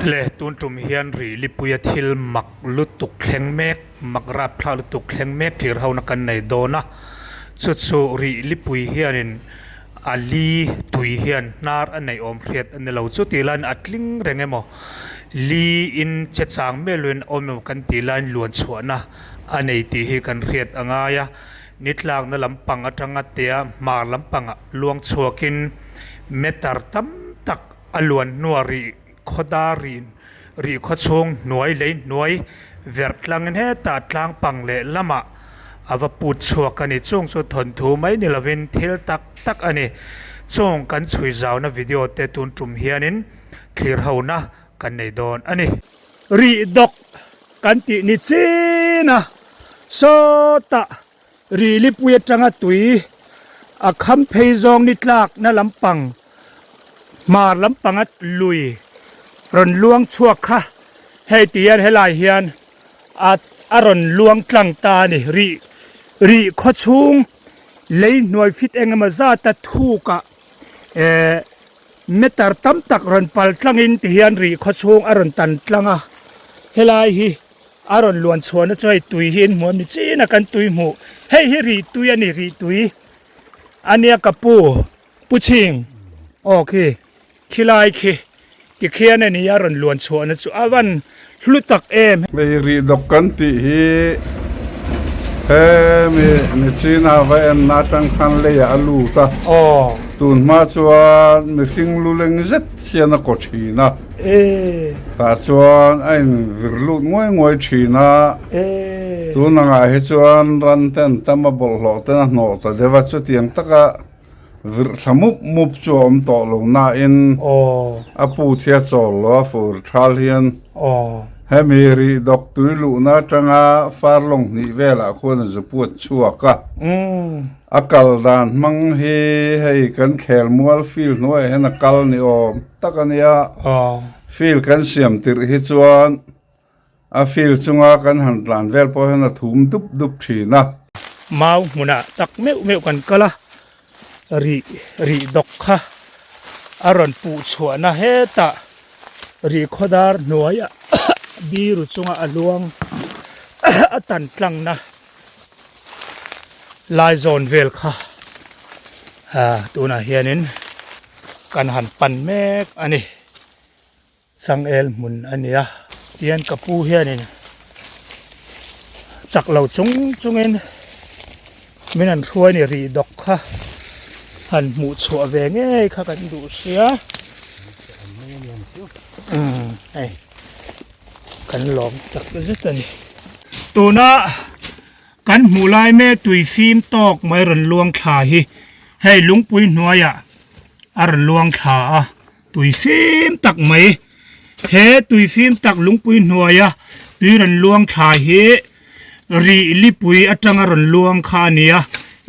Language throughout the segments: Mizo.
Le tun tum hian rih lipuia thil mak lutuk thleng mek, mak rapthlak lutuk thleng mek thlir ho na kan nei dawn a. Chu chu rih lipui hianin a li tui hian hnar a neih awm hriat a ni lo. Chu tih laiin a tling reng emaw li in che chang miah loin awm emaw kan tih laiin luan chhuahna a nei tih hi kan hriat a ngai a. Ni tlakna lampang atanga tea hmar lampangah luang chhuakin meter tam tak a luan hnuah rih khawdar rih rih khaw chhung hnuai lei hnuai verh tlangin hetah tlang pang leh lamah a va put chhuak a ni. Chung chu thawnthu mai ni lovin thil tak tak a ni. Chung kan chhui zauna video te tun tum hianin thlir hona kan nei dawn a ni. Rih dawk kan tih ni chin a, sawtah rih lipui atanga tui a kham phei zawng ni tlakna lampang hmar lampanga lui rawn luang chhuak kha hei ti hian helai hian a a rawn luang tlang ta a ni. Rih rih khaw chhung lei hnuai fit eng emaw zata thukah eh meter tam tak rawn pal tlangin ti hian rih khaw chhung a rawn tan tlang a helai hi a rawn luan chhuahna chu hei tui hi an hmu a ni chin a kan tui hmuh hei hi rih tui a ni rih tui a nia ka pu pu chhing aw khi Khilai khi tikhian a ni a rawn luan chhuahna chu a van hlu tak em. Hei rih dawk kan tih hi hemi Nichina va enna atang khan leiah a lut a, tun hma chuan mihring lu leng zet hian a kaw thin a, tah chuan a invir lut nguai nguai thin a, tun angah hi chuan ran ten tam a bawlhhlawh ten a hnawh ta deuh a, chutiang taka Virh thla mup mup chu a awm tawh lo nain a put hi a chawl lo a fur thal hian hemi rih dawk tui luhna atanga far lawng hnih velah khuan a zu puat chhuak a. A kal dan hmang hi hei kan khelmual field hnuaiah hian a kal ni awm tak a nia. Field kan siam tirh hi chuan A field chunga kan han tlan vel pawh hian a thum dup dup thin a. Mau hmunah tak meuh meuh kan kal a, rih rih dawk kha a rawn puh chhuahna hetah rih khawdar hnuaiah biru chunga a luang a tan tlangna lai zawn vel kha tunah hianin kan han pan mek a ni. Changel hmun a ni a, tihian ka pu hianin chak lo chung chungin min han hruai ni rih dawk kha han hmuh chhuah ve ngei kha kan duh sia umm hei kan lawm tak zet a ni. Tuna kan hmuh lai mek tui fim tawk mai rawn luang thla hi hei lungpui hnuaiah a rawn luang thla a. Tui fim tak mai, he tui fim tak lungpui hnuaia tui rawn luang thla hi rih lipui atanga rawn luang kha a ni a,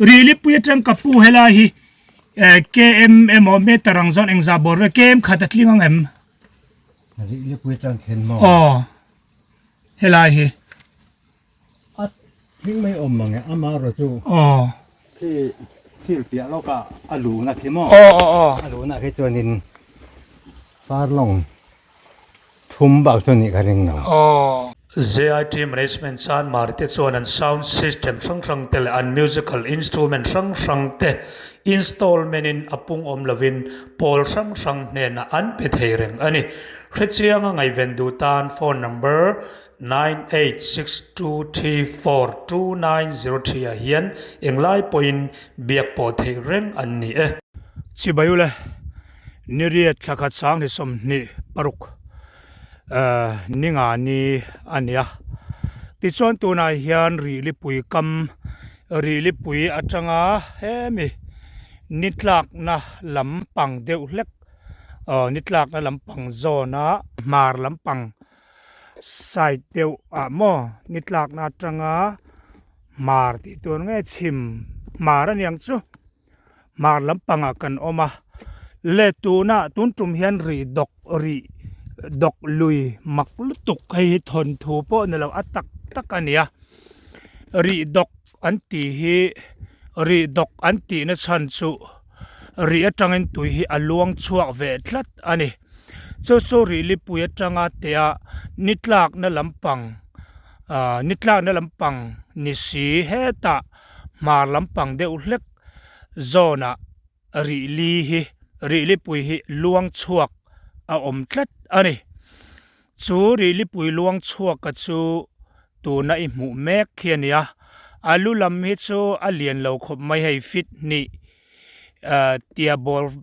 rih lipui atang ka pu helai hi eh km emaw meter ang zawn engzah bawr vel km khat a tling ang em? Rih lipui atang khen maw? Aw helai hi. A thing mai awm mang e ama erawh chu aw khi thil piah lawk ah a luhna khi maw aw aw aw a luhna khi chuanin far lawng thum bak chu nih ka ring lo. Aw. ZIT Management chuan Mari te chuan an sound system hrang hrang te leh an musical instrument hrang hrang te installment in a pung awm lovin pawl hrang hrang hnenah an pe thei reng a ni. Hrechianga ngaihven duh tan phone number 9862342903 ah hian englai pawhin biak pawh theih reng an ni e. Chibai ule, Niriat thla khat sang ni 26 ni nga ni a ni a. Tichuan tunah hian Rihlipui kam, Rihlipui atanga hemi ni tlakna lampang deuh hlek, ni tlakna lampang zawna hmar lampang side deuh ah maw ni tlakna atanga hmar tih tur nge chhim hmar a niang chu hmar lampangah kan awm a le tunah tun tum hian rih dawk rih dawk lui mak lutuk hei hi thawnthu pawh ni lo a tak tak a ni a rih dawk an tih hi rih dawk an tih na chhan chu rih atangin tui hi a luang chhuak ve tlat a ni. Chu chu Rihlipui atanga tea ni tlakna lampang ah ni tlakna lampang ni si hetah hmar lampang deuh hlek zawnah Rihli hi Rihlipui hi luang chhuak a awm tlat a ni. Chu Rihlipui luang chhuaka chu tuna i hmuh mek khi a ni a, a lu lam hi chu a lian lo khawp mai hei fit hnih tia bawr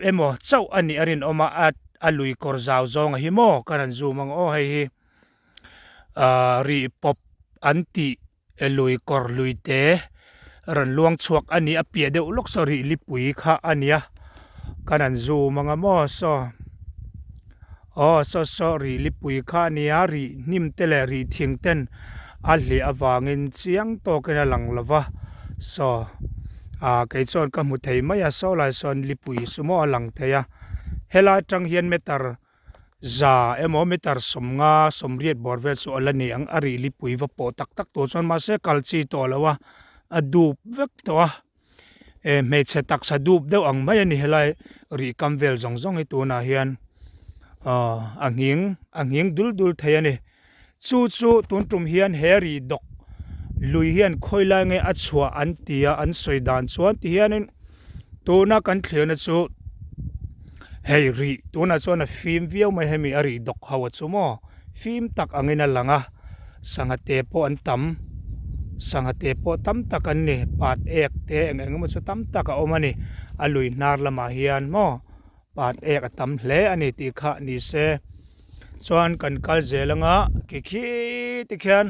emaw chauh a nih a rinawm a, a lui kawr zau zawng a hi maw ka rawn zoom ang aw hei hi rih pawp an tih lui kawr lui te rawn luang chhuak a ni a piah deuh lawk saw rih lipui kha a nia ka rawn zoom ang a maw saw aw saw saw rih lipui kha a nia rih hnim te leh rih thing ten a hliah avangin chiang tawkin a lang lo va saw ah kei chuan ka hmu thei mai a saw lai sawn lipui chu maw a lang thei a helai atang hian meter Za emaw meter 50 80 bawr vel chu a la ni ang a rih lipui va pawh tak tak tur chuan mahse kal chi tawh lo a a dup vek tawh a eh hmeichhe taksa dup deuh ang mai a ni helai rih kam vel zawng zawng hi tunah hian aw a nghing a nghing dul dul thei a ni chu chu tun tum hian he rih dawk lui hian khawi lai nge a chhuah an ti a an sawi dan chuan ti hianin tuna kan thlirna chu hei rih tunah chuan a fim viau mai hemi a rih dawk ho a chu maw fim tak angin a lang a sangha te pawh an tam sangha te pawh tam tak an ni pat ek te eng eng emaw chu tam tak a awm a ni a lui hnar lamah hian maw. Pat ek a tam hle a ni tih kha ni se chuan kan kal zel anga khi khi te khian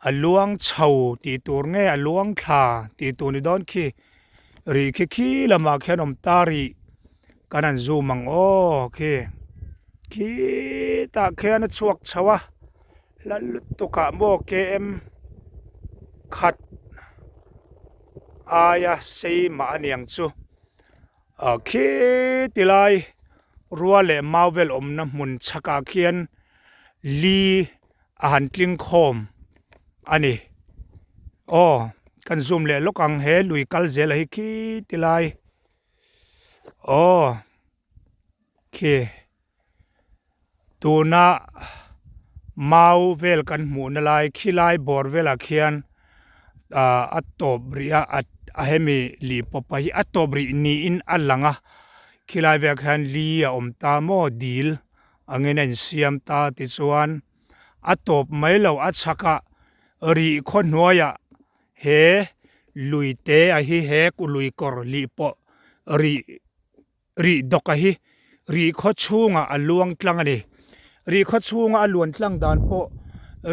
a luang chho tih tur nge a luang thla tih tur ni dawn khi rih khi khi lamah khian awm ta rih kan han zoom ang aw khi khitah khian a chhuak chho a hla lutuk ah maw km khat aia sei mah a niang chu. Ah khi ti lai rua leh mau vel awmna hmun chhakah khian li a han tling khawm a ni aw kan zoom leh lawk ang he lui kal zel a hi khi ti lai aw khi. Tuna mau vel kan hmuhna lai khilai bawr velah khian ah a tawp rih a a hemi lih pawpa hi a tawp rih niin a lang a khilai velah khian li a awm ta maw dil angin a insiam ta tichuan a tawp mai lo a chhakah rih khaw hnuaiah he lui te a hi he lui kawr lih pawh rih. Rih dawka hi rih khaw chhungah a luang tlang a ni. Rih khaw chhunga a luan tlang dan pawh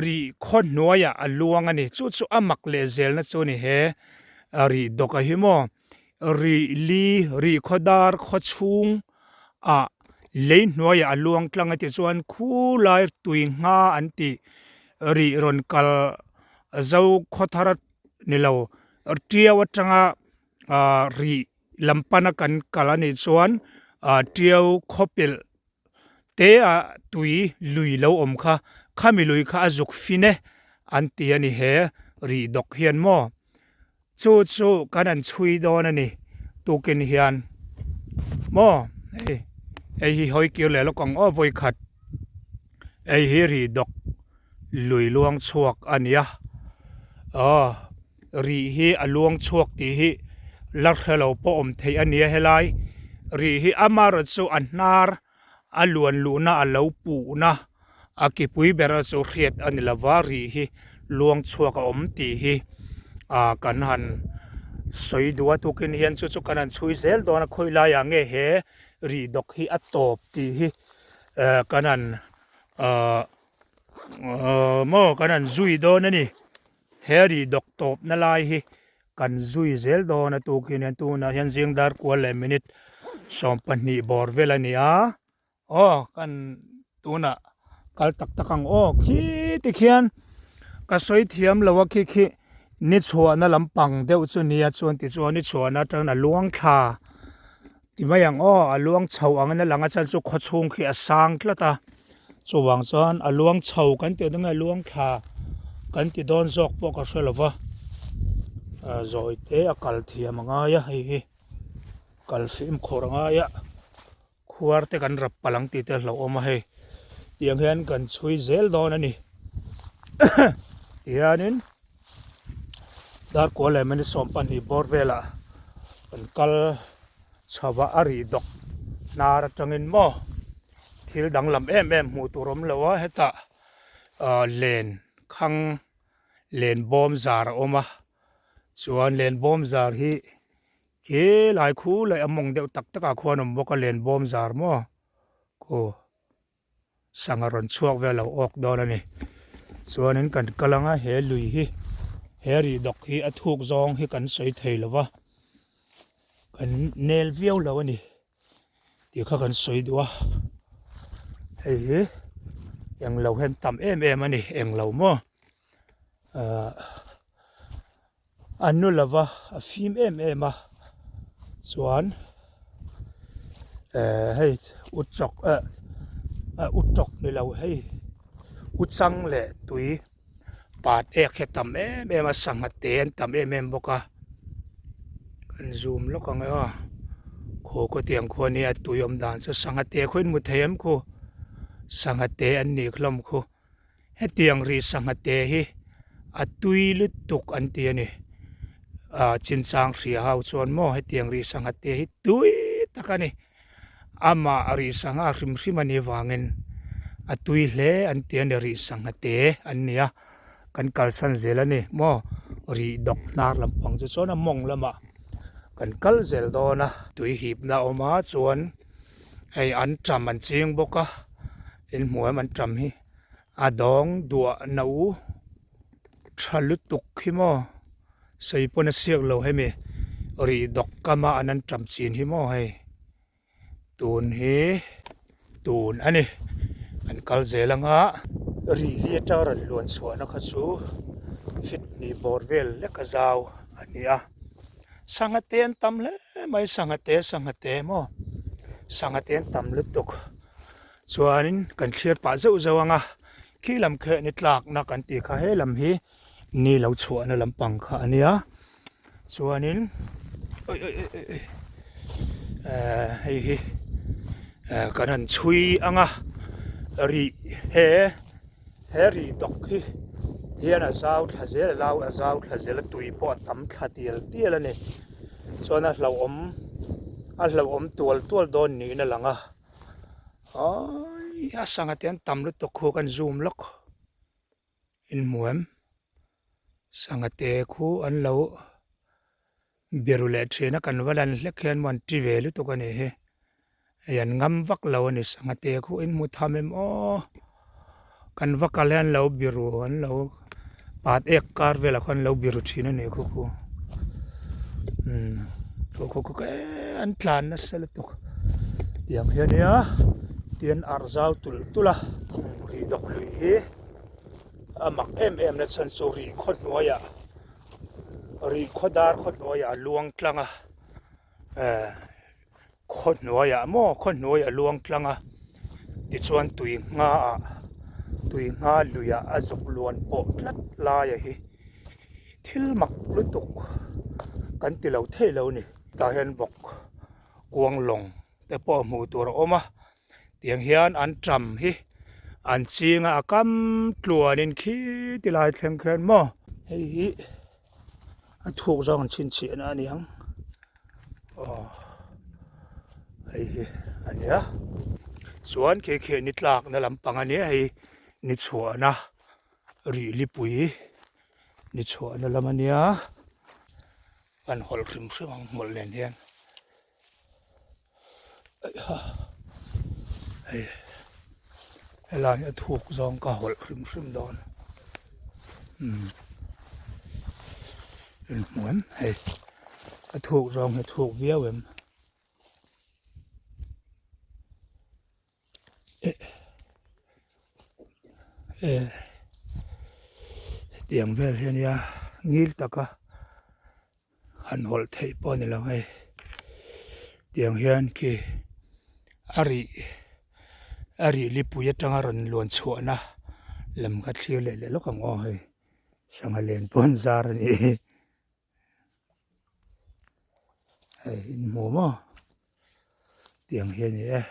rih khaw hnuaiah a luang a ni. Chu chu a mak leh zelna chu a ni he rih dawka hi maw rih li rih khaw dar khaw chhung ah lei hnuaiah a luang tlang a tichuan khu lai tui ngha an tih rih rawn kal zo khaw thar ni lo tiau atanga ah rih. Lam pana kan kal a nih chuan ah tiau khawpelh te ah tui lui lo awm kha khami lui kha a zuk fin e an ti a ni he rih dawk hian maw chu chu kan han chhui dawn a ni tukin hian maw hei hei hi hawi kir leh lawk ang aw vawikhat hei hi rih dawk lui luang chhuak a ni a aw. Rih hi a luang chhuak tih hi la hre lo pawh awm theih a nia helai rih hi amaherawhchu chu a hnar a luan luhna a lo puhna a kipui ber chu hriat a ni lova rih hi luang chhuak a awm tih hi ah kan han sawi duh a tukin hian chu chu kan han chhui zel dawn a khawi laiah nge he rih dawk hi a tawp tih hi eh kan han ah maw kan han zui dawn a ni. He ri dawk tawpna lai hi kan zui zel dawn a tukin hian tunah hian zing dar kual leh minute 12 bawr vel a ni a aw kan tunah kal tak tak ang aw khi tikhian ka sawi thiam lo a khi khi ni chhuahna lampang deuh chu nia chuan tichuan ni chhuahna atangin a luang thla Ti mai ang aw, a luang chho angin a lang a chuan chu khaw chhung khi a sang tlat a, chuvang chuan a luang chho kan tih dawn nge a luang thla kan ti dawn zawk pawh ka hre lo va, zawi te a kal thiam a ngai a hei hi kal fimkhur a ngai a. Khuar te kan rap palh ang tih te a hlauhawm a hei. Tiang hian kan chhui zel dawn a ni. Tihianin Darkua leh minute 12 bawr velah kan kal chho a, a rih dawk hnar atangin maw thil danglam em em hmuh tur awm lo a, hetah len khang len bawm zar a awm a, chuan len bawm zar hi Khi lai khu leh a mawng deuh tak takah khuan awm bawk a len bawm zar maw khu sangha rawn chhuak vel a lo awk dawn a ni. Chuanin kan kal anga he lui hi he rih dawk hi a thuk zawng hi kan sawi thei lo va, kan nel viau lo a ni tih kha kan sawi duh a. Hei hi englo hian tam em em a ni englo maw ahh. A nu lova a fim em em a chuan eh hei u chawk eh u tawk ni lo hei u chang leh tui pat ek hi a tam em em a sangha te an tam em em bawk a kan zoom lawk ang e aw khaw khawtiang khuan hi a tui awm dan chu sangha te khaw in hmu thei em khu sangha te an nih hlawm khu. Hetiang rih sangha te hi a tui lutuk an ti a ni. Ahh chinchang hria ho chuan maw hetiang rih sangha te hi tui tak a ni. Amah rih sangha hrim hrim a nih vangin a tui hle an ti a ni rih sangha te an ni a. Kan kalsan zel a ni maw rih dawk hnar lampang chu chuan a mawng lamah kan kal zel dawn a. Tui hipna a awm a chuan hei an ṭam an ching bawk a. In hmu em an ṭam hi a dawng duah no tha lutuk hi maw sawi pawn a siak lo hemi rih dawk kama an an ṭam chin hi maw hei tun hi tun a ni an kal zel anga rih li atanga rawn luan chhuahna kha chu fit hnih bawr vel lek a zau a ni a sangha te an tam hle mai sangha te sangha te maw sangha te an tam lutuk. Chuanin kan thlir pah zeuh zeuh ang a, khi lam khi ni tlakna kan tih kha he lam hi ni lo chhuahna lampang kha a nia. Chuanin oi oi oi oi eh hei hi eh kan han chhui ang a, rih he he rih dawk hi hian a zau thla zel a lau a zau thla zel a tui pawh a tam thla tial tial a ni. Chuan a hlauhawm a hlauhawm tual tual dawn niin a lang a. Awii a sangha te an tam lutuk khu kan zoom lawk in hmu em sangha te khu an lo biru leh thin a kan va lan hlek hian maw an ti ve lutuk a nih hi hei an ngam vak lo a ni sangha te khu in hmu tham em aw. Kan va kal hian lo biru an lo pat ek kar velah khuan an lo biru thin a ni khu khu umm khu khu khu eee an tlan nasa lutuk tiang hi a nia tin arh zau tulh tulh a rih dawk lui hi a mak em em na chhan chu rih khaw hnuaiah rih khaw dar khaw hnuaiah a luang tlang a eh. Khaw hnuaiah maw khaw hnuai a luang tlang a tichuan tui ngha ah tui ngha luiah a zuk luan pawh tlat lai a hi thil mak lutuk kan ti lo thei lo a ni tah hian vawk kuang lawng te pawh hmuh tur a awm a tiang hian an ṭam hi an ching a a kam tluanin khi ti lai thleng khian maw hei hi a thuk zawng an chhinchhiahna a ni ang. Aw hei hi a nia chuan khi khi ni tlakna lampang a nia hei ni chhuahna rih lipui ni chhuahna lam a nia an hawlh hrim hrim ang hmawlh nen hian hei helai a thuk zawng ka hawlh hrim hrim dawn umm inhmu em hei a thuk zawng hi a thuk viau em eh eh hetiang vel hi a nia ngil taka. Han hawlh theih pawh a ni lo hei tiang hian khi a rih a rih lipui atanga rawn luan chhuahna lam kha thlir leh leh lawk ang aw hei sangha len pawh an zar a nih hi hei in hmu maw tiang hi a ni e.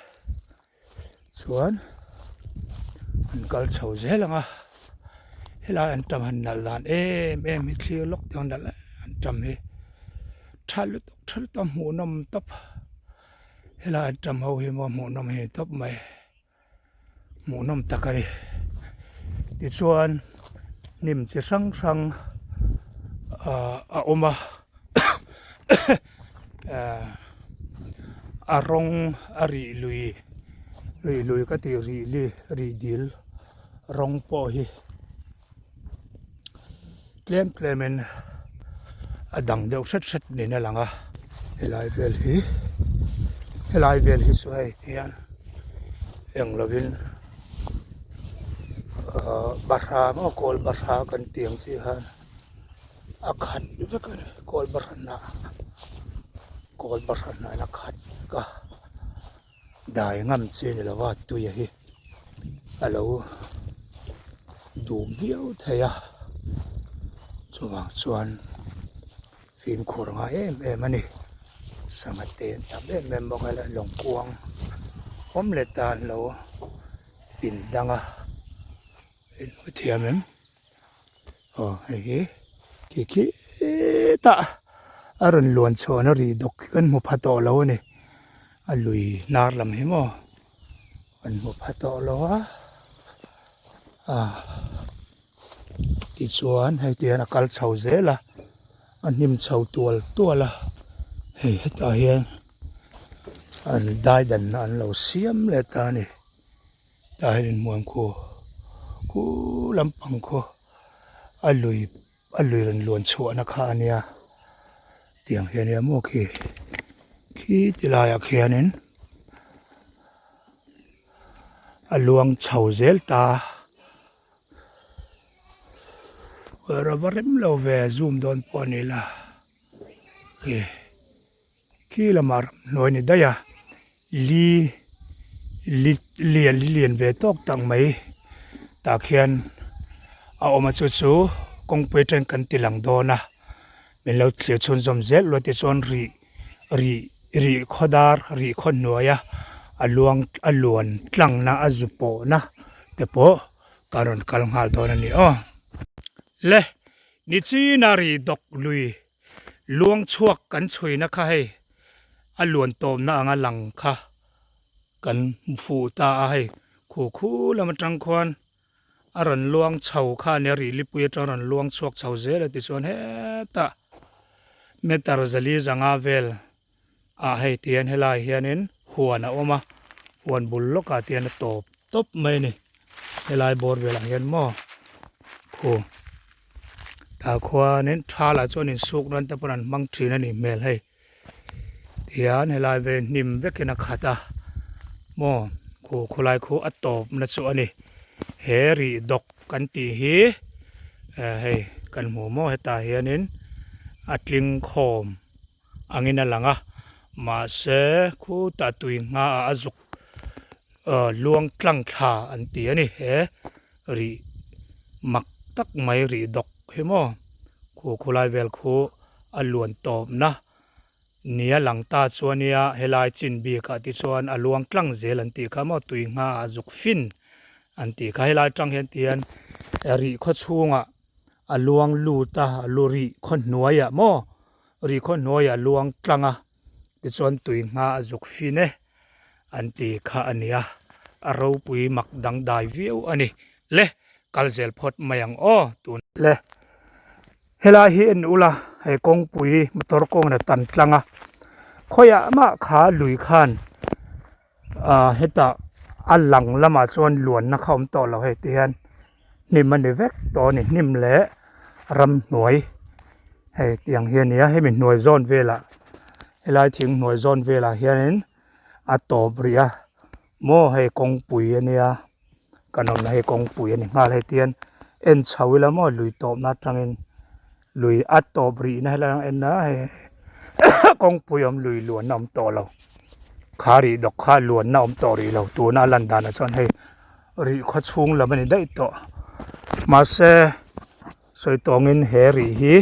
Chuan an kal chho zel ang a, helai an tam han nalh dan em em hi thlir lawk te ang nalh an tam hi tha lutuk tha lutuk a hmuhnawm tawp helai an tam ho hi maw hmuhnawm hi tawp mai hmuhnawm tak a ni tichuan hnim chi hrang hrang ah a awm a a rawng a rih lui rih lui ka tih rih li rih dil rawng pawh hi tlem tlem in a dang deuh hret hret niin a lang a helai vel hi helai vel hi chu hei hian eng lovin ahh bahra maw kawl bahra kan tih ang chi khan. A khat vek a ni kawl bahra kawl bahra hnah a khat vek a dai ngam chi a ni lo va tui a hi a lo dum viau thei a chuvang chuan fimkhur a ngai em em a ni sangha te an tam em em bawk a lawng kuang awm leh ta an lo pin dang a inhmu thiam em. Aw hei hi khi khitah a rawn luan chhuahna ri dawk khi kan hmu pha tawh lo a ni a lui hnar lam hi maw kan hmu pha tawh lo a ah tichuan hei ti hian a kal chho zel a a hnim chho tual tual a hei hetah hian an daidanna an lo siam leh ta a ni. Tah hian inhmuam khu khu lampang khu a lui a lui rawn luan chhuahna kha a nia tiang hi a nia maw khi khi ti laiah khianin a luang chho zel ta a va rem lo ve zoom dawn pawh a ni la khi. Khi lamah ramhnuai ni daih a, li li lian li lian ve tawk tak mai tah khian a awm a chu chu kawngpui atangin kan ti lang dawn a min lo thlir chhunzawm zel luah tichuan rih rih rih khaw dar rih khaw hnuaia a luang a luan tlangna a zu pawhna te pawh kan rawn kal nghal dawn a ni aw. Le nichina rih dawk lui Luang chhuak kan chhuina kha hei a luan tawmna anga lang kha kan hmu fuh ta a hei khu khu lam atang khuan a rawn luang chho kha a nia rihlipui atang rawn luang chhuak chho zel a tichuan hetah meter zali zanga vel ah hei tihian helai hianin huan a awm a huan bul lawkah te hian a tawp tawp mai a ni helai bawr velah hian maw khu tah khuanin tha lah chuan insuk nan te pawn an hmang thin a nih hmel hei tihian helai vel hnim vekin a khat a maw khu khulai khu a tawp na chu a ni he rih dawk kan tih hi eh hei kan hmu maw hetah hianin a tling khawm. angin a lang a mahse khutah tui hmaah a zuk ah luang tlang thla an ti a ni he rih mak tak mai rih dawk hi maw khu khulai vel khu a luan tawpna nia lang ta chuan nia helai chin bikah te chuan a luang tlang zel an tih kha maw tui hmaah a zuk fin an tih kha helai atang hian tihian rih khaw chhungah a luang lut a a lu rih khaw hnuaiah maw Ri khaw hnuaiah luang tlang a tichuan tui hma a zuk fin e an ti kha a nia a ropui mak dangdai viau a ni le kal zel phawt mai ang aw tun le helai hi en ula hei kawngpui motor kawngin a tan tlang a khawiah mah kha lui khan ah hetah a lang lamah chuan luanna kha awm tawh lo hei ti hian hnim a ni vek tawh a ni hnim leh ramhnuai hei tiang hi a ni a hemi hnuai zawn velah helai thing hnuai zawn velah hianin a tawp rih a maw hei kawngpui a nia kan awmna hi kawngpui a ni nghal hei ti hian en chho ila maw lui tawpna atangin lui a tawp rih na helai ang en a hei kawngpui awm lui luan a awm tawh lo kha rih dawk kha luan na awm tawh rih lo tuna a lan danah chuan hei rih khaw chhung lam a ni daih tawh mahse sawi tawngin he rih hi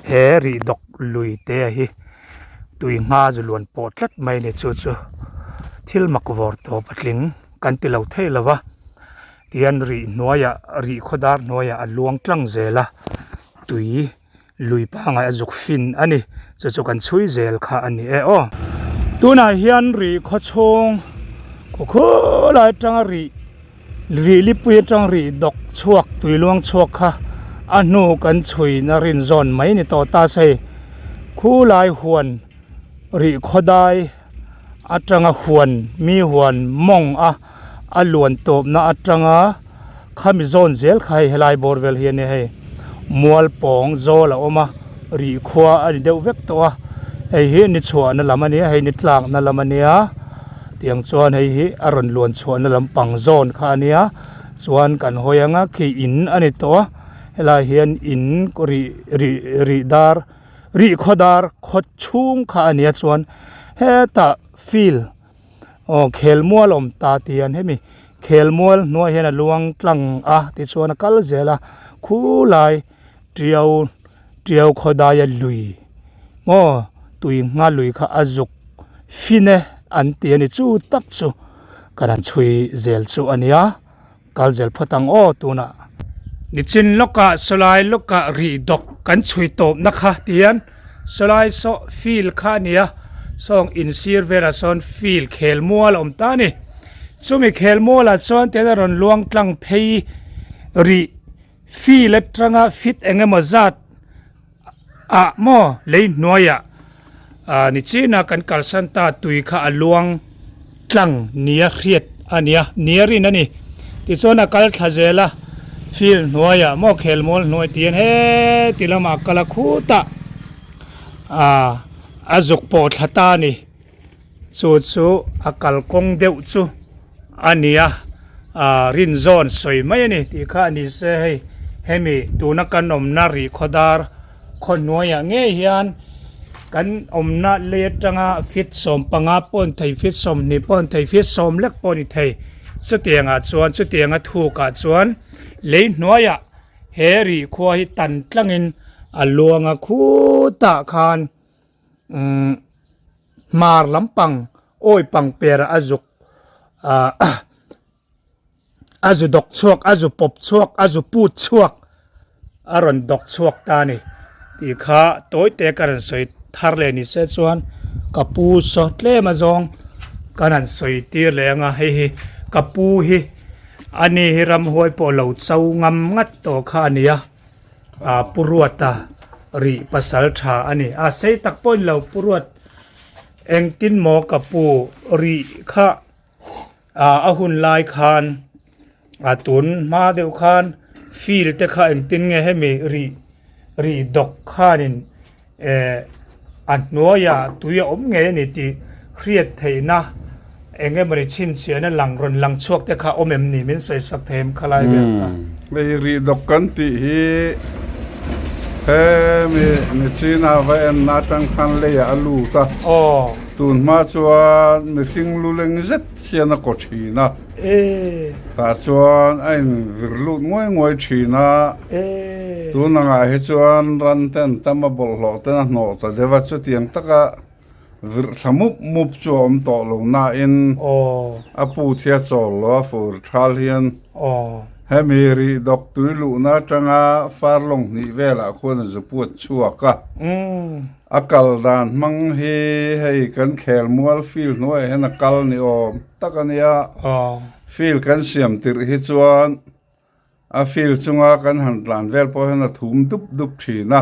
he rih dawk lui te hi tui ngha zu luan pawh tlat mai a ni chu chu thil mak vawr tawp a tling. kan ti lo thei lo va, tihian rih hnuaiah rih khaw dar hnuaiah a luang tlang zel a, tui lui pangai a zuk fin a ni, chu chu kan chhui zel kha a ni e aw. Tunah hian rih khaw chhung khaw khulai atanga rih rih lipui atang rih dawk chhuak tui luang chhuak kha a hnu kan chhuina rin zawn mai ni tawh ta se khulai huan rih khaw dai atanga huan mi huan mawng a a luan tawpna atanga khami zawn zel kha hei helai bawr vel hi a nia hei mual pawng zawl a awm a rih khua a ni deuh vek tawh a hei hi ni chhuahna lam a nia hei ni tlakna lam a nia tiang chuan hei hi a rawn luan chhuahna lampang zawn kha a nia chuan kan hawi anga khi in a ni tawh a helai hian in rih rih rih dar rih khaw dar khaw chhung kha a nia chuan hetah field aw khelmual awm ta tih hian hemi khelmual hnuaiah hian a luang tlang a tichuan a kal zel a khulai tiau tiau khaw daia lui maw tui ngha lui kha a zuk fin e an ti a ni chu tak chu kan han chhui zel chu a nia. Kal zel phawt ang aw tunah. Nichin lawkah sawlai lawkah rih dawk kan chhui tawpna kha ti hian sawlai saw field kha a nia sawng insir velah sawn field khel mual a awm ta a ni. Chumi khel mualah chuan tihian a rawn luang tlang phei rih field atanga fit eng emaw zat ah maw lei hnuaiah ah nichinah kan kalsan ta tui kha a luang tlang nia hriat a nia nia rin a ni tichuan a kal thla zel a field hnuaiah maw khelmual hnuai tih hian heti lamah a kal a khutah ah a zuk pawh thla ta a ni. Chu chu a kalkawng deuh chu a ni a, ah rinzawn sawi mai a ni tih kha a ni se hei hemi tuna kan awmna rih khaw dar khaw hnuaiah ngei hian kan awmna lei atanga feet 15 pawh a ni thei feet 20 pawh a ni thei feet 10 lek pawh a ni thei chutiangah chuan chutianga thukah chuan lei hnuaiah he rih khua hi tan tlangin a luang a khutah khan. Umm hmar lampang awi pang per a zuk ah a zu dawk chhuak a zu pawp chhuak a zu put chhuak a rawn dawk chhuak ta a ni tih kha tawi te ka rawn sawi thar leh ni se chuan ka pu saw tlem a zawng ka rawn sawi tir leh ang a hei hi ka pu hi ani hi ramhuai pawh lo cho ngam ngat tawh kha a ni a. Ah Pu Ruata rih pasal tha a ni. A sei tak pawh a ni lo Pu Ruat engtin maw ka pu rih kha ah a hun lai khan a tun hma deuh khan field te kha engtin nge hemi rih rih dawk khanin Eh, a hnuaiah tui a awm ngei a ni tih hriat theihna eng emawni chhinchhiahna lang rawn lang chhuak te kha awm em ni min sawi sak thei em khalai vel kha? Hei rih dawk kan tih hi hemi Nichina va enna atang khan leiah a lut a. Aw. Tun hma chuan mihring lu leng zet hian a kaw thin a. E. Tah chuan a invir lut nguai nguai thin a. E. Tun angah hi chuan ran te an tam a, bawlhhlawh ten a hnawh ta deuh a, chutiang taka virh thla mup mup chu a awm tawh lo nain a put hi a chawl lo a, fur thal hian hemi rih dawk tui luhna atanga far lawng hnih velah khuan a zu puat chhuak a. A kal dan hmang hi hei kan khelmual field hnuaiah hian a kal ni awm tak a nia. Field kan siam tirh hi chuan a field chunga kan han tlan vel pawh hian a thum dup dup thin a.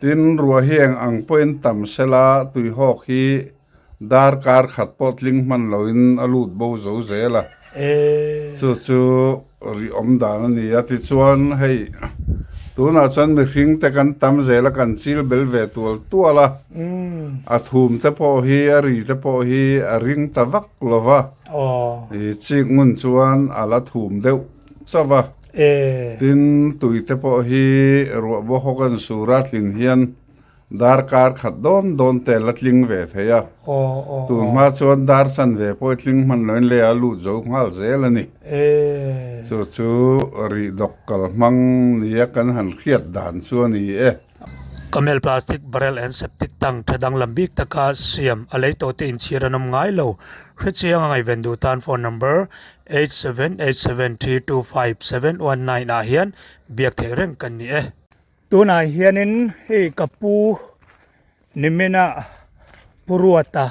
Tin, ruah hi eng ang pawhin tam sela tuihawk hi darkar khat pawh tling hman loin a lut bo zo zel a. Chu chu rih awm dan a ni a, tichuan hei tunah chuan mihring te kan tam zel a, kan chil bel ve tual tual a, a thum te pawh hi a ri te pawh hi a ring ta vak lo va, ih chik ngun chuan a la thum deuh chauh va, tin tui te pawh hi ruah bawk ho kan sur a tlin hian. Darkar khat dawn dawn te la tling ve thei a, tun hma chuan dar chanve pawh i tling hman loin lei a lut zo nghal zel a ni. Chu chu rih dawk kal hmang nia kan han hriat dan chu a ni e. Camel plastic barrel and septic tank tha danglam bik taka siam a lei tawh te inchhir an awm ngai lo. Hrechiang a ngaihven duh tan phone number 8787325719 ah hian biak theih reng kan ni e. Tunah hianin hei ka pu nimina Pu Ruata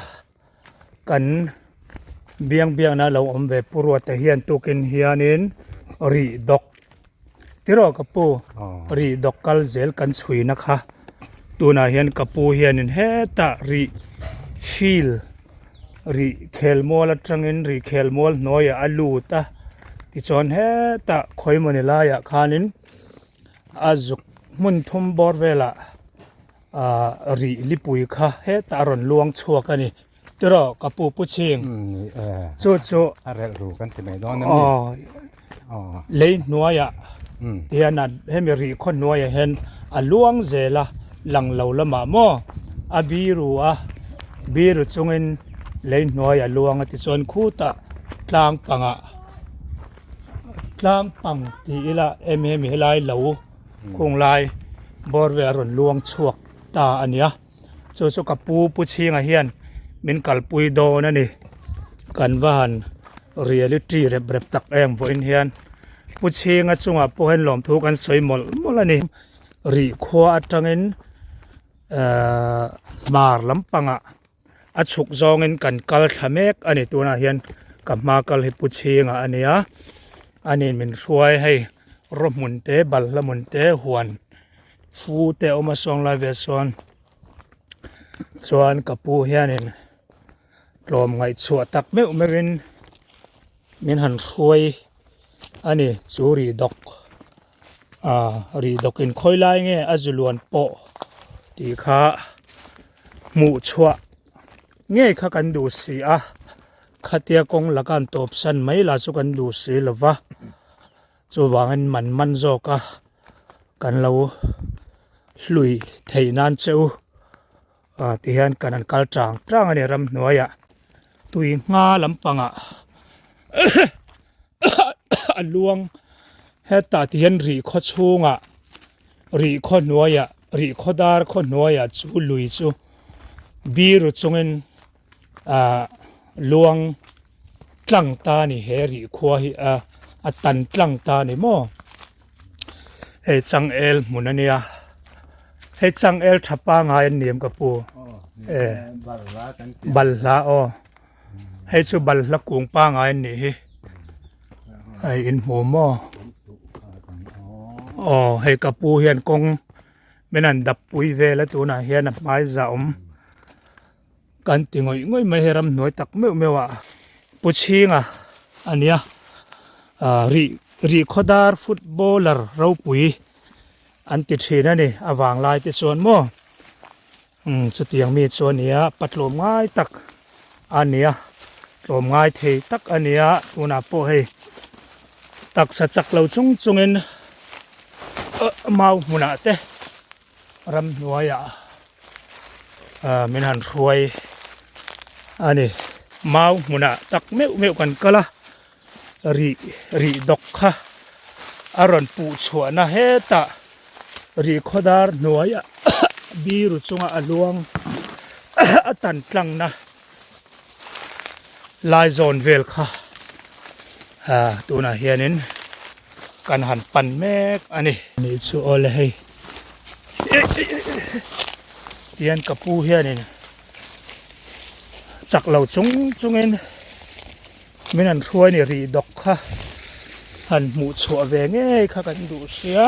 kan biang biakna lo awm ve Pu Ruata hian tukin hianin rih dawk tiraw ka pu rih dawk kal zel kan chhuina kha tunah hian ka pu hianin hetah rih field rih khelmual atangin rih khelmual hnuaiah a lut a tichuan hetah khawimawni laiah khanin a zuk hmun thum bawr velah ahh rih lipui kha hetah a rawn luang chhuak a ni tiraw ka pu pu chhing chu chu a relh ru kan ti mai dawn a ni aw lei hnuaiah hian a hemi rih khaw hnuaiah hian a luang zel a lang lo lamah maw a biru a biru chungin lei hnuai a luang a tichuan khutah tlang pangah tlang pang tih ila em hemi helai lo khung lai bawr vel a rawn luang chhuak ta a nia chu chu ka pu pu chhinga hian min kalpui dawn a ni kan va han reality rep rep tak em vawiin hian pu chhinga chungah pawh hian lawmthu kan sawi mawlh mawlh a ni rih khua atangin ehh hmar lampangah. A chhuk zawngin kan kal thla mek a ni tunah hian ka hma kal hi pu chhinga a nia ani min hruai hei raw hmun te balhla hmun te huan fu te a awm a sawn lai vel sawn chuan ka pu hianin tlawm ngaihchhuah tak meuh meuhin min han hruai a ni chu rih dawk ah rih dawk in khawi lai nge a zu luan pawh tih kha. Hmuh chhuah ngei kha kan duh si a, khatia kawng laka an tawp san mai lah chu kan duh si lo va, chuvangin man man zawk a kan lo hlui theih nan che u ah ti hian kan han kal tang tang a ni ramhnuaiah tui ngha lampangah a luang hetah ti hian rih khaw chhungah. Rih khaw hnuaiah rih khaw dar khaw hnuaiah chu lui chu biru chungin ahh luang tlang ta a ni he rih khua hi a a tan tlang ta a ni maw hei changel hmun a nia hei changel tha pangai an ni em ka pu e balhla aw hei chu balhla kung pangai an nih hi. Hei in hmu maw aw hei ka pu hian kawng min han dap pui vel a tunah hian a hmai zah awm kan ti ngawih ngawih mai hei ramhnuai tak meuh meuh ah pu chhinga a nia ah rih rih khawdar footballer ropui an ti thin a ni a vang lai te chuan maw umm chutiang mi chu a nia patlawm ngai tak a nia tlawm ngai thei tak a nia tunah pawh hei taksa chak lo chung chungin mau hmunah te ramhnuaiah ah min han hruai a ni mau hmunah tak meuh meuh kan kal a. Rih rih dawk kha a rawn puh chhuahna hetah rih khawdar hnuaiah biru chunga a luang a tan tlangna lai zawn vel kha ah tunah hianin kan han pan mek a ni. Nih chu awle hei tihian ka pu hianin chak lo chung chungin. Min han hruai ni rih dawk kha han hmuh chhuah ve ngei kha kan duh sia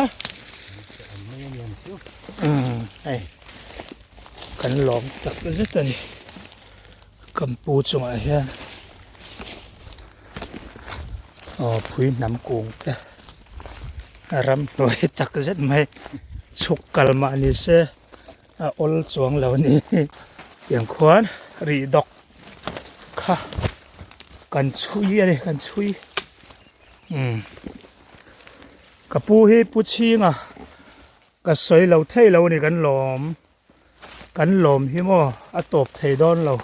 umm hei kan lawm tak zet a ni kan pu chungah hian aw phui hnam kung te a ramhnuai tak zet mai chhuk kal mah ni se a awl chuang lo a ni tiang khuan rih dawk. Kha kan chhui a ni kan chhui umm ka pu hi pu chhinga ka sawi lo thei lo a ni kan lawm kan lawm hi maw a tawp thei dawn lo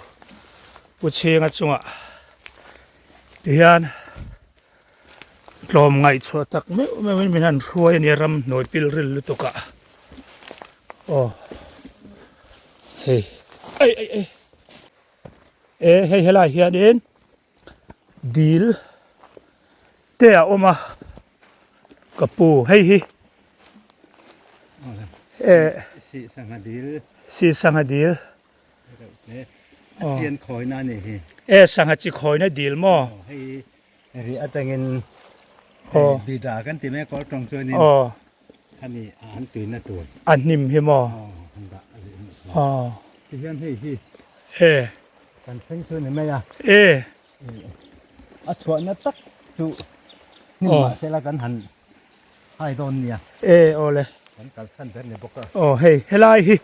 pu chhinga chungah tihian tlawm ngaihchhuah tak meuh meuh in min han hruai a nia ramhnuai pilril lutuk ah aw hei ai ai ai. E hei helai hianin. Dil te a awm a ka pu hei hi eh Sih sangha dil sih sangha dil a chian khawina a ni hi eh sangha chi khawina dil maw hei ri atangin bida kan ti mai kawl tawng chuanin khami an tuina tur a hnim hi maw aw tihian hei hi eh kan thleng chu ni mai a eh a chhuahna tak chu hnim mahsela kan han hai dawn nia eh awle kan kalsan ber ni bawk a aw hei helai hi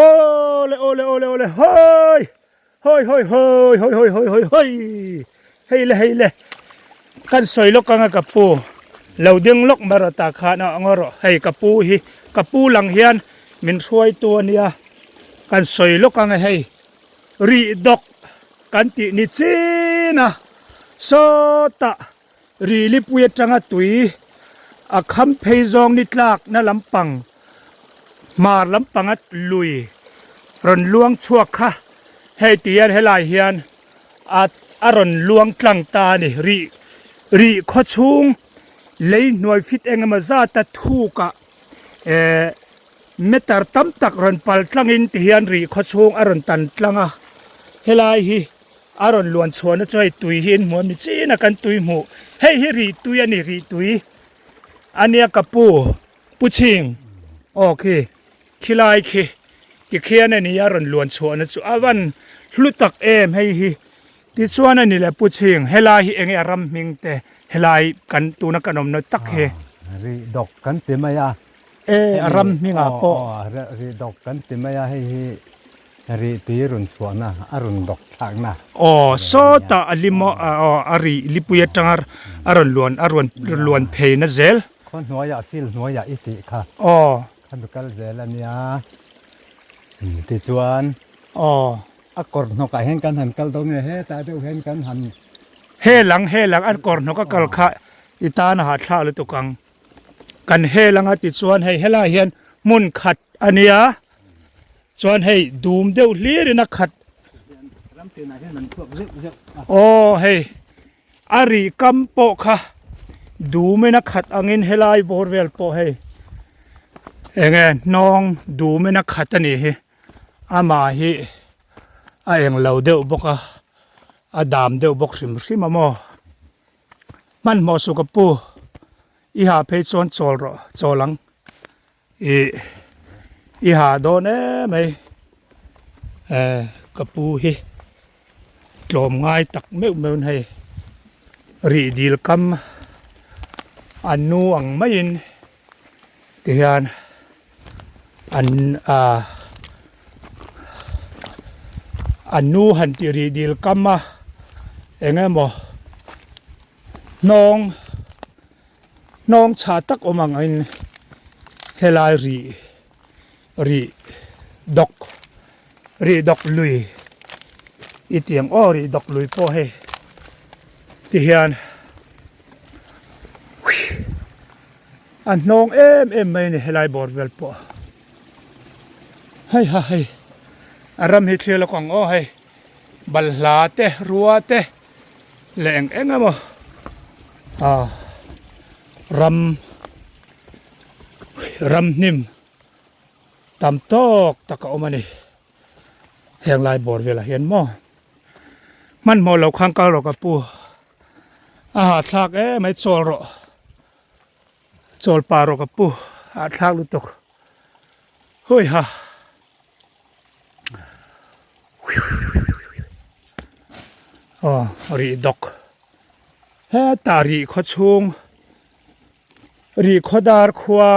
awle awle awle awle hawi Hawi hawi hawi hawi hawi hawi hawi hawi hei le hei le kan sawi lawk anga ka pu lo ding lawk mai rawh tah khan a ngaw rawh hei ka pu hi ka pu lang hian min hruai tu ania kan sawi lawk anga hei rih dawk kan tih ni chin a sawtah Rilipui atanga tui a kham phei zawng ni tlakna lampang hmar lampanga lui rawn luang chhuak kha hei ti hian helai hian a a rawn luang tlang ta a ni. Rih rih khaw chhung lei hnuai fit eng emaw zata thukah eh meter tam tak rawn pal tlangin ti hian rih khaw chhung a rawn tan tlang a helai hi. A rawn luan chhuahna chu hei tui hi an hmu a mi chin a kan tui hmuh hei hi rih tui a ni rih tui a nia ka pu pu chhing aw khi khilai khi tikhian a ni a rawn luan chhuahna chu a van hlu tak em hei hi tichuan a ni le pu chhing helai hi enge a ram hming te helai kan tuna kan awmna tak hi. Rih dawk kan ti mai a. E a ram hmingah pawh. Aw rih dawk kan ti mai a hei hi. Rih tui rawn chhuahna, a rawn dawk thlakna. Aw, sawtah a lim aw, aw, a rih lipui atanga a rawn luan, a rawn luan phei na zel. Khaw hnuaiah, field hnuaiah i tih kha. Aw. Kha mi kal zel a nia. Tichuan. Aw. A kawr hnawkah hian kan han kal dawn nge, hetah deuh hian kan han. He lang, he lang, a kawr hnawk a kal kha i tan a hahthlak lutuk ang. Kan hel anga tichuan hei helai hian hmun khat a nia chuan hei dum deuh hlir in a khat aw hei a rih kam pawh kha dum in a khat angin helai bawr vel pawh hei enge hnawng dum in a khat a nih hi amah hi a englo deuh bawk a a dam deuh bawk hrim hrim a maw. Hmanhmawh suh ka pu, i ha phei chuan chawl rawh, chawl ang. Ih, i ha dawn em mai. Eh, ka pu hi tlawm ngai tak meuh meuh in hei rih dil kam a nu ang maiin tihian an ah a nu han tih rih dil kam a eng emaw hnawng hnawng chhah tak awm ang in helai rih rih dawk rih dawk lui i tih ang aw rih dawk lui pawh hei tihian A hnawng em em mai a ni helai bawr vel pawh. Hei ha hei a ram hi thlir lawk ang aw hei balhla te rua te leh eng eng emaw ah ram ram hnim tam tawk tak a awm a ni heng lai bawr velah hian maw hmanhmawh loh khan kal rawh ka pu a hahthlak em mai chawl rawh. Chawl pah rawh ka pu hahthlak lutuk hui ha aw rih dawk hetah rih khaw chhung rih khaw dar khua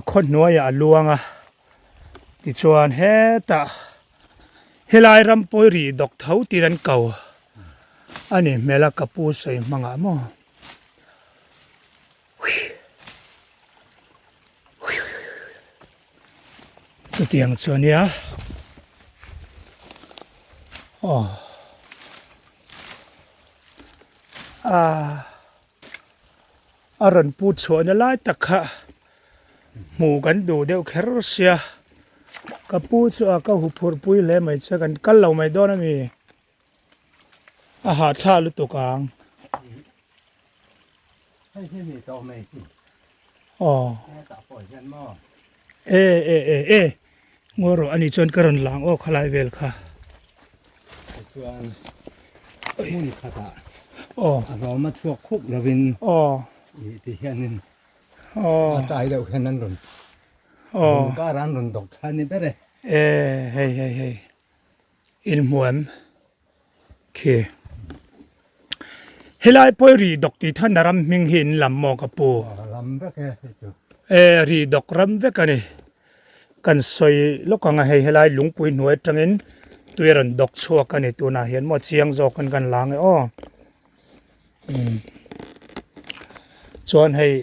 khaw hnuaiah a luang a tichuan hetah helai ram pawh hi rih dawk tho tiin an ko a ni hmel a ka pu sawi hmangah maw. Chutiang chu a nia aw a rawn put chhuahna lai tak kha hmuh kan duh deuh kher sia ka pu chu a ka huphurh pui hle mai che kan kal lo mai dawn a mi. A hahthlak lutuk ang. Hei hi ni tawh mai hi. Aw. Hetah pawh hian maw? E e e e ngaw rawh ani chuan ka rawn lang aw khalai vel kha. Tichuan hmun khatah aw a hlawm a chhuak khup lovin aw ih ti hianin aw a tai deuh hian an rawn aw kar an rawn dawk tha ni ber e. E hei hei hei inhmuam Khi. Helai pawh ri dawk tih than a ram hming hi in lam maw ka pu? Ram vek e hei chu. E ri dawk ram vek a ni. Kan sawi lawk ang a hei helai lungpui hnuai atangin tui a rawn dawk chhuak a ni tunah hian maw chiang zawk in kan lang e aw. Umm. Chuan hei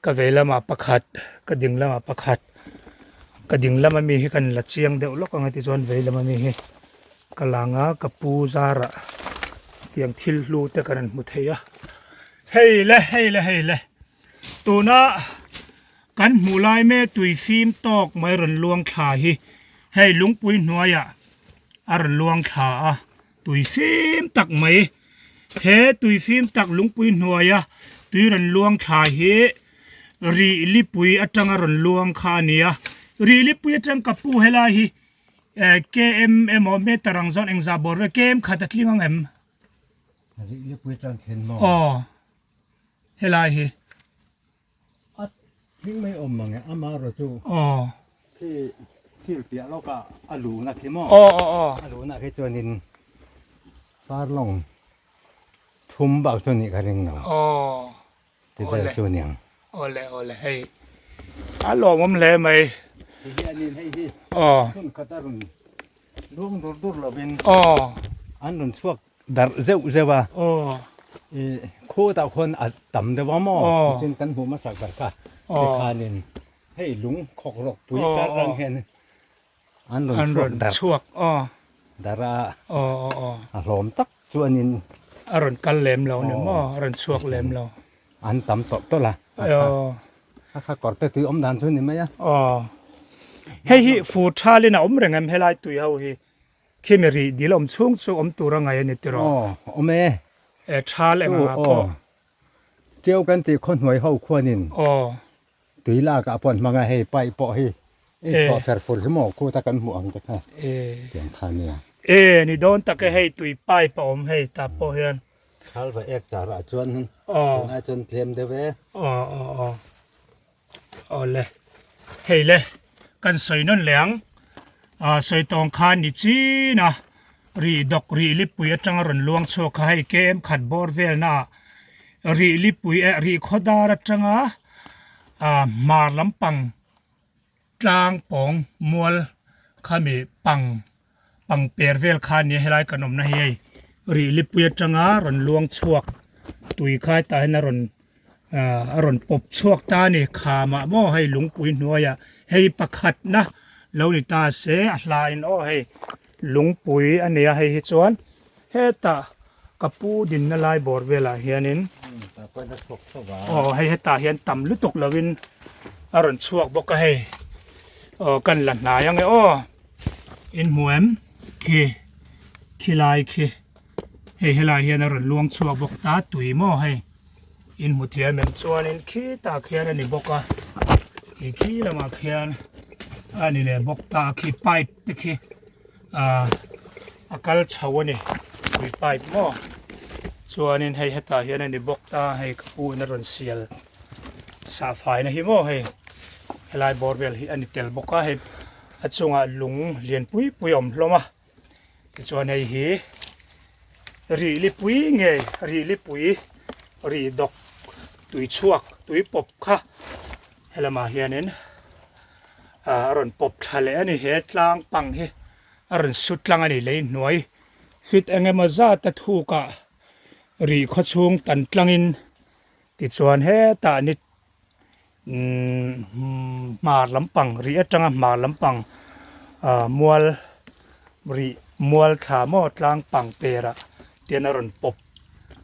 Ka vei lamah pakhat, ka ding lamah pakhat, ka ding lama mi hi kan la chiang deuh lawk ang a tichuan vei lama mi hi ka lang a, ka pu zarah tiang thil hlu te kan han hmu thei a. Hei le, hei le, hei le, tuna kan hmuh lai mek tui fim tawk mai rawn luang thla hi hei lungpui hnuaiah a rawn luang thla a. Tui fim tak mai, he tui fim tak lungpui hnuaia tui rawn luang thla hi rih lipui atanga rawn luang kha a ni a. Rih lipui atang ka pu helai hi km emaw meter ang zawn engzah bawr vel km khat a tling ang em? Rih lipui atang khen maw? Aw, helai hi. A tling mai awm mang e, amaherawh chu Aw. Khi thil piah lawkah a luhna khi maw? Aw aw aw. A luhna khi chuanin farlawng thum bak chu nih ka ring lo. Aw. Ti vel chu aniang. Awle awle hei a lawmawm hle mai. Ti hianin hei hi Aw. hmun khat a rawn luang dur dur lovin Aw. an rawn chhuak Darh zeuh zeuh a. Aw. I khutah khuan a tam deuh a maw? Aw. Nichin kan hmuh hmasak ber kha. Aw. Tikhanin hei lung khawk rawk pui kar rang hian an rawn An chhuak rawn darh. chhuak aw. Darh a. Aw aw aw. A hlawm tak chuanin. A rawn kal lem lo ni maw? A rawn chhuak lem lo. An tam tawlh tawlh a. Aw. A kha kawr te tui awm dan chu ni mai a. Aw. Hei hi fur thalin a awm reng em helai tui ho hi? Khimi rih dil awm chhung chu awm tur a ngaih a ni tiraw? Aw, awm e. E thal eng anga pawh. Ṭiau kan tih khawhnuai ho khuanin. Aw. Tui lak ah pawh hmang a hei pipe pawh hi i chhuah fer fur hi maw khuta kan hmuh ang te kha. E. Tiang kha nia. E ni dawn tak e hei tui pipe a awm hei tah pawh hian. Thal va ek char ah chuan Aw. tunah chuan tlem deuh e. Aw aw aw. Awle, hei le, kan sawi nawn leh ang. Ah, sawi tawng khan ni chin a, rih dawk rih lipui atanga rawn luang chhuak kha hei KM khat bawr velna ah rih lipui eh rih khaw dar atanga ah hmar lampang tlang pawng mual khami pang pang per vel kha ania helai kan awmna hi hei rih lipui atanga rawn luang chhuak tui kha hetah hian a rawn ah a rawn pawp chhuak ta a ni khamah maw hei lungpui hnuaiah hei pakhatna lo ni ta se a hlain aw hei lungpui a nia hei hi chuan hetah ka pu dinna lai bawr velah hianin aw hei hetah hian tam lutuk lovin a rawn chhuak bawk a hei aw kan la hnai ang e aw. In hmu em? Khi, khi lai khi. Hei helai hian a rawn luang chhuak bawk ta tui maw hei. In hmu thiam em chuanin khi tah khian a ni bawk a. Khi khi lamah khian a ni leh bawk ta a khi pipe te khi ah a kal chho a ni tui pipe maw. Chuanin hei hetah hian a ni bawk ta hei ka pu in a rawn sial sahfaina hi maw hei helai bawr vel hi a ni tel bawk a hei. A chungah lung lian pui pui a awm hlawm a, tichuan hei hi rih lipui nge rih lipui rih dawk tui chhuak tui pawp kha helamah hianin ah a rawn pawp thla leh a ni he tlang pang hi a rawn su tlang a ni lei hnuai fit eng emaw zat a thukah rih khaw chhung tan tlangin tichuan hetah ni Umm hmar lampang rih atanga hmar lampang ah mual rih mual thla maw tlang pang perah tian a rawn pawp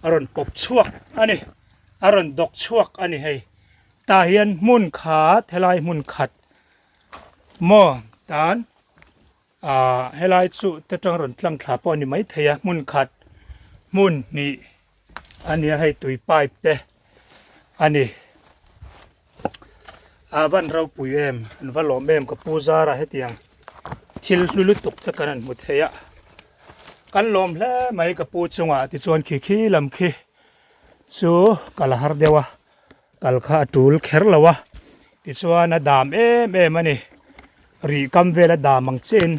a rawn pawp chhuak a ni a rawn dawk chhuak a ni hei tah hian hmun khat helai hmun khat maw tan ah helai chu te tang rawn tlang thla pawh a ni maithei a hmun khat. Hmun hnih a nia hei tui pipe te a ni. A van ropui em an va lawm em ka pu zara hetiang thil hlu lutuk te kan han hmu thei a kan lawm hle mai ka pu chungah tichuan khi khi lam khi chu kal a har deuh a kal kha a tul kher lo a tichuan a dam em em a ni rih kam vel a dam ang chiahin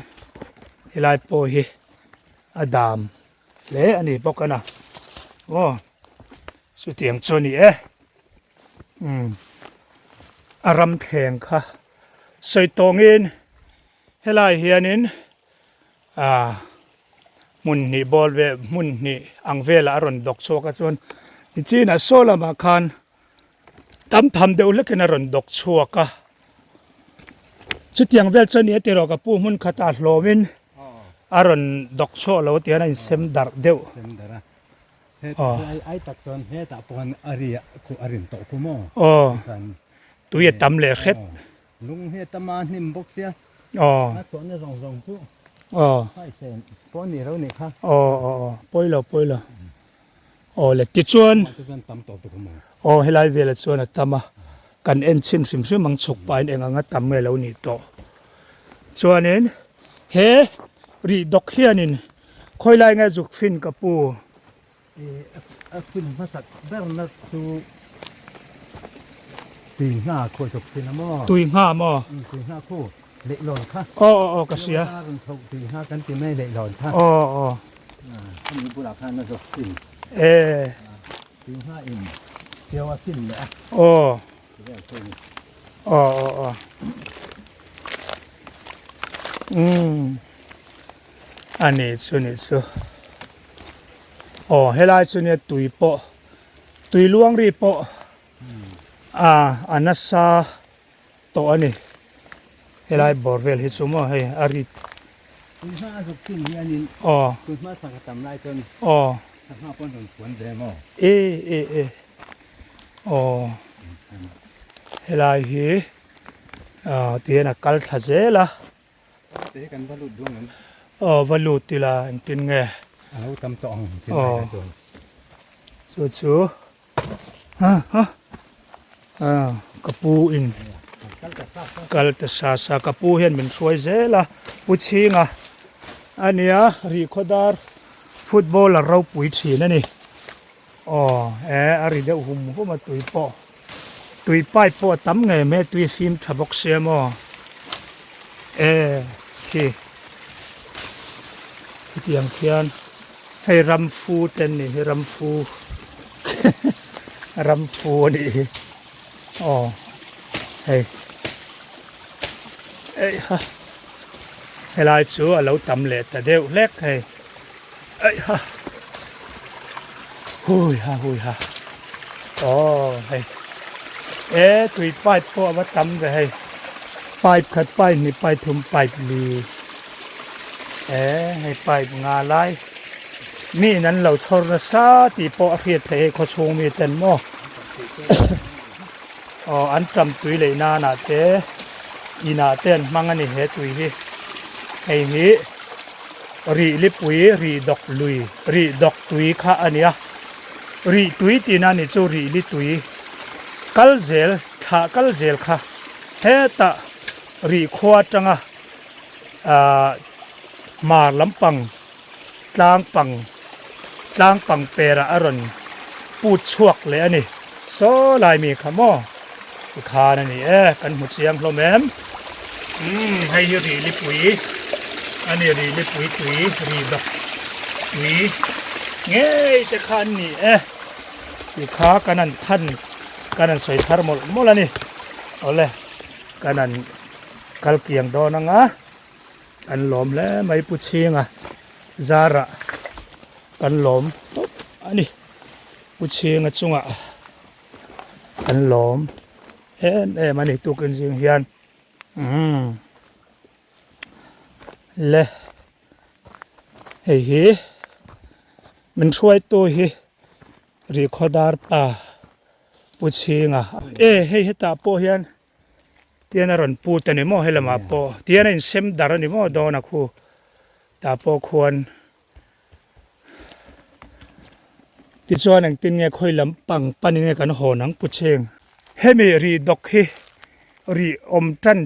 helai pawh hi a dam hle a ni bawk a na aw chutiang chu a ni e umm a ram thleng kha sawi tawngin helai hianin ah hmun hnih ball vel hmun hnih ang velah a rawn dawk chhuak a chuan nichinah saw lamah khan tam tham deuh hlekin a rawn dawk chhuak a chutiang vel chu a ni a tiraw ka pu hmun khatah hlawmin a rawn dawk chhuak lo tihian a insem darh deuh. Aw tui a tam leh hret. Aw aw aw pawi lo pawi lo. Aw le tichuan aw helai velah chuan a tam a kan en chhin hrim hrim ang chhuk pahin eng anga tam nge lo nih tawh chuanin he rih dawk hianin khawi lai nge zuk fin ka pu. A fin hmasak berna chu tui ngha khawi zuk fin a maw? Tui ngha maw? Tui ngha khu leihlawn kha. Aw aw aw ka hria. A rawn chhoh tui ngha kan ti mai leihlawn kha. Aw aw. Khami bulah khan a zuk fin. E. Tui ngha in keu a fin leh a. Aw. Aw aw aw. Umm. A ni chu ni chu. Aw helai chu nia tui pawh tui luang ri pawh a a nasa tawh a ni helai bawr vel hi chu maw hei a ri aw aw e e e aw helai hi ah tihian a kal thla zel a. Aw va lut ila engtin nge aw chu chu ha ha ah ka pu in kal ta sa sa ka pu hian min hruai zel a pu chhinga a nia rihkhawdar footballer ropui thin a ni aw e a ri deuh hum hum a tui pawh. Tui pipe pawh a tam ngei mai a tui a fim tha bawk sia maw e khi khitiang khian hei ramfu te an nih hi ramfu ramfu a nih hi aw hei eiha helai chu a lo tam leh ta deuh hlek hei eiha hui ha hui ha. Aw hei e tui pipe pawh a va tam ve hei pipe khat pipe hnih pipe thum pipe li e hei pipe nga lai mi in an lo chhawr nasa tih pawh a hriat theih hei khawchhung mi ten maw aw an tam tui leh nanah te inah te an hmang a ni he tui hi hei hi rih lipui rih dawk lui rih dawk tui kha a nia. Rih tui tihna a nih chu rih li tui kal zel thlah kal zel kha hetah rih khua atanga ahh hmar lampang tlang pang tlang pang perah a rawn put chhuak leh a ni saw lai mi kha maw tikhan a ni e kan hmu chiang hlawm em umm hei hi rih lipui a ni rih lipui tui rih dawk tui ngei te kha an ni e tikha kan han than kan han sawi thar mawlh mawlh a ni awle kan han kal kiang dawn ang a kan lawm hle mai pu chhinga zarah kan lawm tawp a ni pu chhinga chungah. An lawm em em a ni tukin zing hian umm le hei hi min hruaitu hi Rihkhawdar pa Pu Chhinga e hei hetah pawh hian tian a rawn put a ni maw helamah pawh tian a insem darh a ni maw dawn a khu tah pawh khuan. Tichuan engtin nge khawi lam pang panin nge kan hawn ang Pu Chhing? Hemi rih dawk hi rih awm tan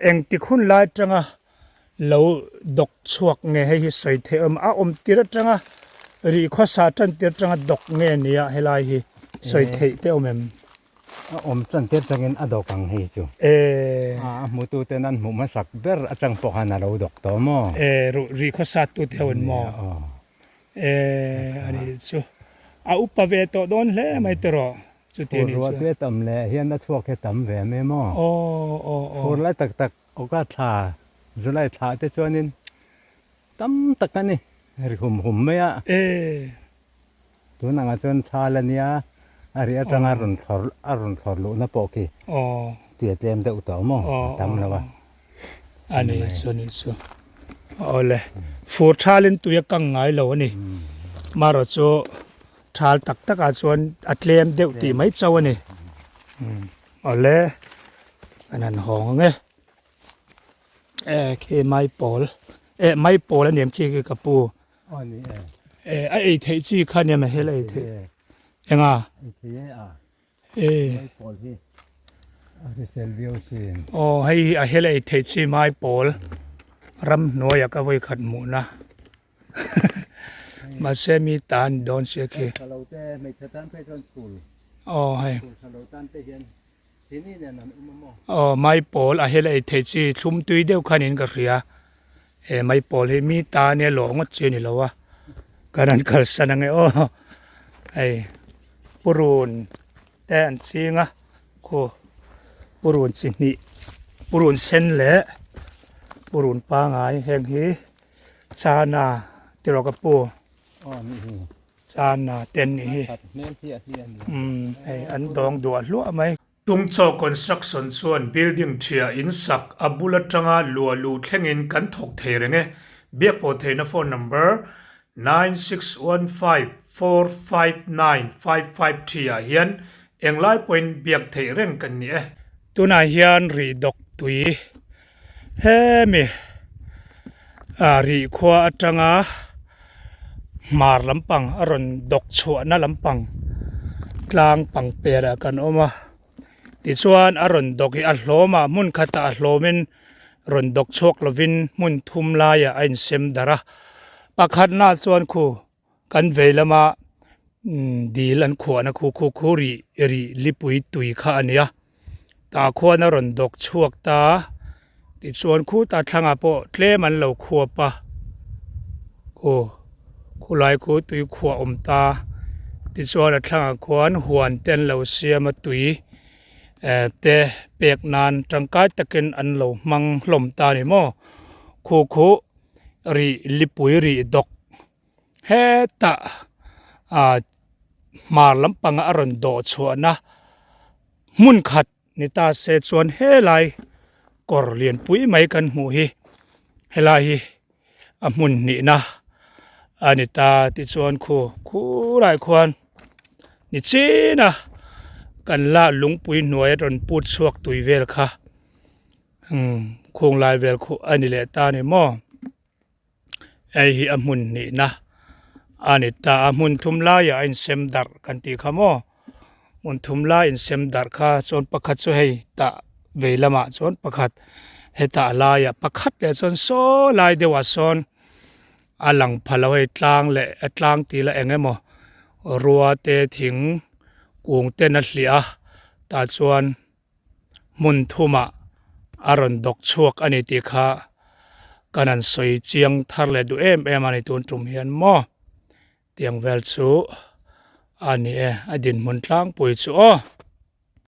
engtik hun lai atanga lo dawk chhuak nge hei hi sawi theih awm a awm tir atanga rih khawsa tan tir atanga dawk nge nia helai hi sawi theih te awm em? A awm tan tir atangin a dawk ang hei chu. A hmutu ten an hmuh hmasak ber atang pawh khan a lo dawk tawh maw? Rih khawsa tu te ho in maw? A nih chu a upa ve tawh dawn hle mai tawh chuti a nih chu. Fur ruah te tam leh hian a chhuak hi tam ve mai maw? Fur lai tak tak August thla, July thla te chuanin tam tak a ni ri hum hum mai a. Tun angah chuan thal a nia, a ri atanga rawn thlawr a rawn thlawr luhna pawh khi tui a tlem deuh tawh maw a tam lo a. A ni chu a ni chu. Awle fur thalin tui a kang ngai lo a ni. Marawh chu thal tak takah chuan a tlem deuh tih mai chauh a ni. Awle an han hawng ang e. E khi maipawl e maipawl a ni em khi khi ka pu. E a ei theih chi kha nia mai hel a ei theih enga e aw hei hi a hel a ei theih chi maipawl ramhnuaia ka vawi khat hmuhna mahse mi ta a ni dawn sia khi aw hei Aw maipawl a hel ei theih chi thlum tui deuh khan in ka hria he maipawl hi mi ta ania lawh ngawt chi a ni lo a kan han kalsan ange aw hei purun te an ching a khu purun chi hnih purun sen leh purun pangai heng hi chana tiraw ka pu. Chana te an nih hi. Umm hei an dawng duah hluah mai. Tungchaw Construction chuan building thiah in sak a bul atanga luah luh thlengin kan thawk thei reng e. Biakpawh theihna phone number 9615459553 ah hian englai pawhin biak theih reng kan ni e. Tunah hian rih dawk tui Hemi rih khua atanga hmar lampang a rawn dawk chhuahna lampang tlang pang perah kan awm a tichuan a rawn dawk hi a hlawm a hmun khatah a hlawmin rawn dawk chhuak lovin hmun thum laiah a insem darh a pakhatna chuan khu kan vei lama dil an khuahna khu khu khu rih rih lipui tui kha a ni a tah khuan a rawn dawk chhuak ta tichuan khutah thlangah pawh tlem an lo khuap a aw khulai khu tui khuah a awm ta tichuan a thlangah khuan huan te an lo siam a tui eh te pek nan tangkai takin an lo hmang hlawm ta a ni maw khu khu rih lipui rih dawk. Hetah ah hmar lampanga a rawn dawh chhuahna hmun khat ni ta se chuan helai kawr lianpui mai kan hmuh hi helai hi a hmun hnihna a ni ta tichuan khu khurah khuan ni chin a kan la lungpui hnuai a rawn put chhuak tui vel kha umm khung lai vel khu a ni leh ta a ni maw. Hei hi a hmun hnihna a ni ta a hmun thum laiah a insem darh kan tih kha maw hmun thum lai insem darh kha chuan pakhat chu hei tah vei lamah chuan pakhat hetah a laiah pakhat leh chuan saw lai deuhah sawn a lang pha lo hei tlang leh a tlang tih lah eng emaw rua te thing kung ten a hliah a tah chuan. hmun thumah a rawn dawk chhuak a ni tih kha kan han sawi chiang thar leh duh em em a ni tun tum hian maw tiang vel chu a ni e a dinhmun tlangpui chu aw.